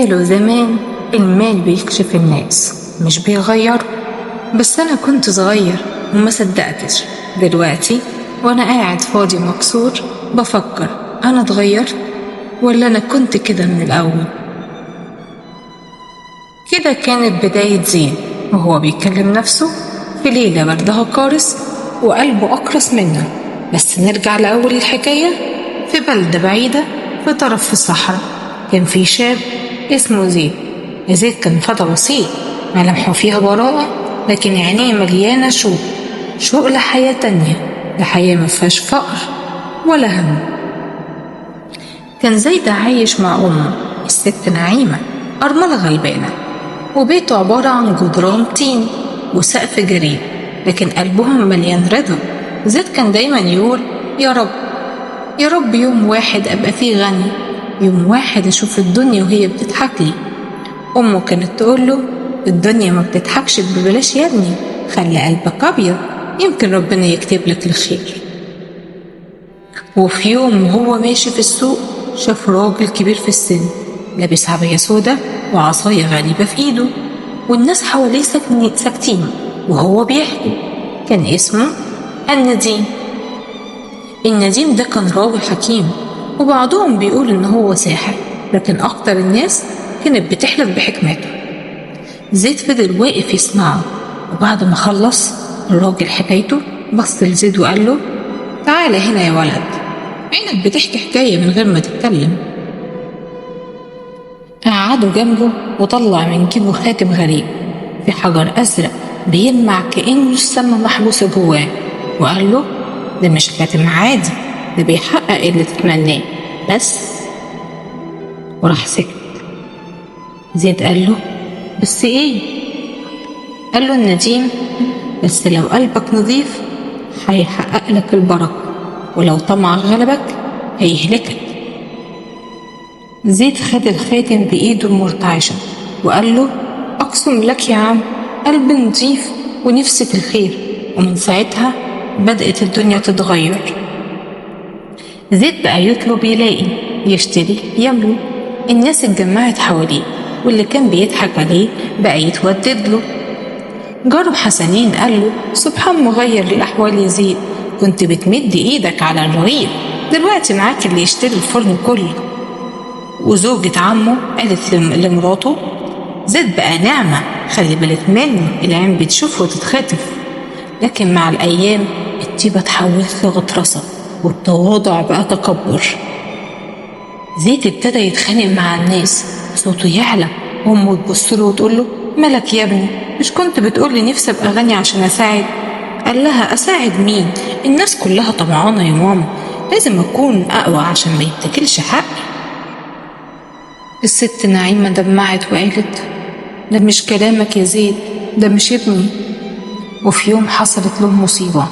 قالوا زمان المال بيكشف الناس مش بيغيره، بس أنا كنت صغير وما صدقتش. دلوقتي وأنا قاعد فاضي مكسور بفكر أنا اتغيرت ولا أنا كنت كده من الأول. كده كانت بداية زين وهو بيكلم نفسه في ليلة بردها قارس وقلبه أقرص منه. بس نرجع لأول الحكاية. في بلدة بعيدة في طرف في الصحراء كان في شاب اسمه زيد. زيد كان فتى بسيط، ملامحه فيها براءة لكن عينيه مليانة شوق، شوق لحياة تانية، لحياة مفيهاش فقر ولا هم. كان زيد عايش مع أمه الست نعيمة، أرملة غلبانة، وبيته عبارة عن جدران طين وسقف جريد، لكن قلبهم مليان رضا. زيد كان دايما يقول يا رب يا رب يوم واحد أبقى فيه غني، يوم واحد أشوف الدنيا وهي بتضحك لي. أمه كانت تقول له الدنيا ما بتضحكش ببلاش يا ابني، خلي قلبك أبيض يمكن ربنا يكتب لك الخير. وفي يوم وهو ماشي في السوق شاف راجل كبير في السن لابس عباية سودة وعصاية غريبة في إيده، والناس حواليه ساكتين وهو بيحكي. كان اسمه النديم. النديم ده كان راوي حكيم، وبعضهم بيقول إن هو ساحر، لكن أكتر الناس كانت بتحلف بحكمته. زيد فضل واقف يسمعه، وبعد ما خلص الراجل حكايته بص لزيد وقال له تعالى هنا يا ولد، عينك بتحكي حكاية من غير ما تتكلم. قعدوا جنبه وطلع من جيبه خاتم غريب في حجر أزرق بيلمع كأنه السما محبوسة جواه، وقال له ده مش خاتم عادي، ده بيحقق اللي تتمناه بس. وراح سكت. زيد قال له بس ايه؟ قال له النديم بس لو قلبك نظيف هيحقق لك البركة، ولو طمع غلبك هيهلكك. زيد خد الخاتم بإيده المرتعشة وقال له أقسم لك يا عم قلبي نظيف ونفسي في الخير. ومن ساعتها بدأت الدنيا تتغير. زيد بقى يطلب يلاقي، يشتري يملك. الناس اتجمعت حواليه، واللي كان بيضحك عليه بقى يتودد له. جاره حسنين قال له سبحان مغير للأحوال يا زيد، كنت بتمد إيدك على الرغيف، دلوقتي معاك اللي يشتري الفرن كله. وزوجة عمه قالت لمراته زيد بقى نعمة، خلي بالك منه، العين بتشوف وتتخطف. لكن مع الأيام الطيبة اتحولت لغطرسة، والتواضع بقى تكبر. زيد ابتدى يتخانق مع الناس، صوته يعلى، وأمه تبص له وتقول له مالك يا ابني، مش كنت بتقولي نفسي أبقى غني عشان أساعد؟ قال لها أساعد مين؟ الناس كلها طمعانة يا ماما، لازم أكون أقوى عشان ما يتاكلش حقي. الست نعيمة دمعت وقالت ده مش كلامك يا زيد، ده مش ابني. وفي يوم حصلت له مصيبة،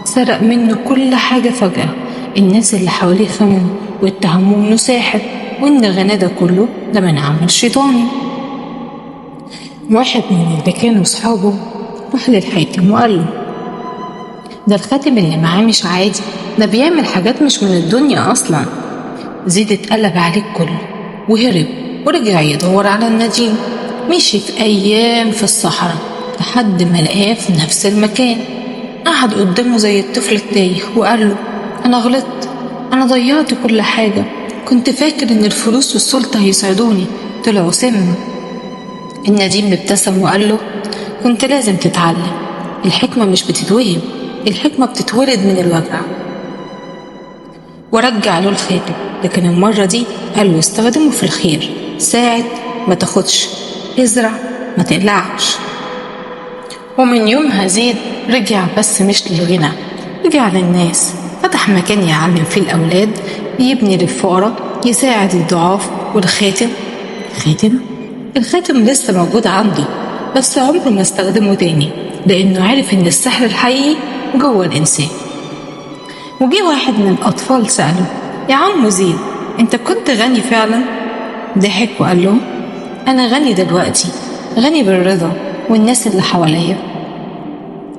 سرق منه كل حاجة فجأة. الناس اللي حواليه خانوه واتهموه انه ساحر، وان غناه ده كله ده من عمل شيطاني. واحد من اللي كانوا صحابه راح للحاكم وقال له ده الخاتم اللي معاه مش عادي، ده بيعمل حاجات مش من الدنيا أصلا. زيد اتقلب عليه الكل وهرب ورجع يدور على النديم. مشي في أيام في الصحراء لحد ما لقاه في نفس المكان. قعد قدامه زي الطفل التايه وقال له أنا غلطت، أنا ضيعت كل حاجة، كنت فاكر إن الفلوس والسلطة هيساعدوني، طلعوا سم. النديم ابتسم وقال له كنت لازم تتعلم، الحكمة مش بتتوهم، الحكمة بتتولد من الوجع. ورجع له الخاتم، لكن المرة دي قال له استخدمه في الخير، ساعد ما تاخدش، ازرع ما تقلعش. ومن يومها زيد رجع، بس مش للغنى، رجع للناس. فتح مكان يعلم فيه الأولاد، يبني للفقراء، يساعد الضعاف. والخاتم الخاتم لسه موجود عنده، بس عمره ما استخدمه تاني، لأنه عرف إن السحر الحقيقي جوه الإنسان. وجي واحد من الأطفال سأله يا عم زيد أنت كنت غني فعلا؟ ضحك وقال له أنا غني دلوقتي، غني بالرضا والناس اللي حواليا.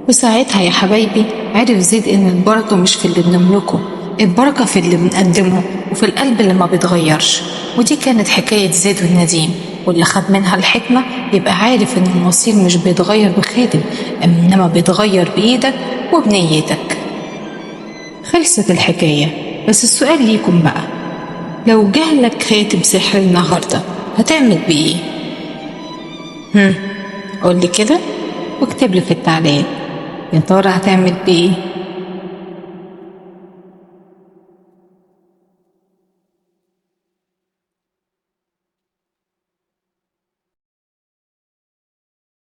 وساعتها يا حبايبي عرف زيد إن البركة مش في اللي بنملكه، البركة في اللي بنقدمه وفي القلب اللي ما بيتغيرش. ودي كانت حكاية زيد والنديم، واللي خد منها الحكمة يبقى عارف إن المصير مش بيتغير بخاتم، إنما بيتغير بإيدك وبنيتك. خلصت الحكاية، بس السؤال ليكم بقى، لو جالك خاتم سحر النهاردة هتعمل بإيه؟ قولي كده واكتبلي في التعليق، يا ترى هتعمل بإيه؟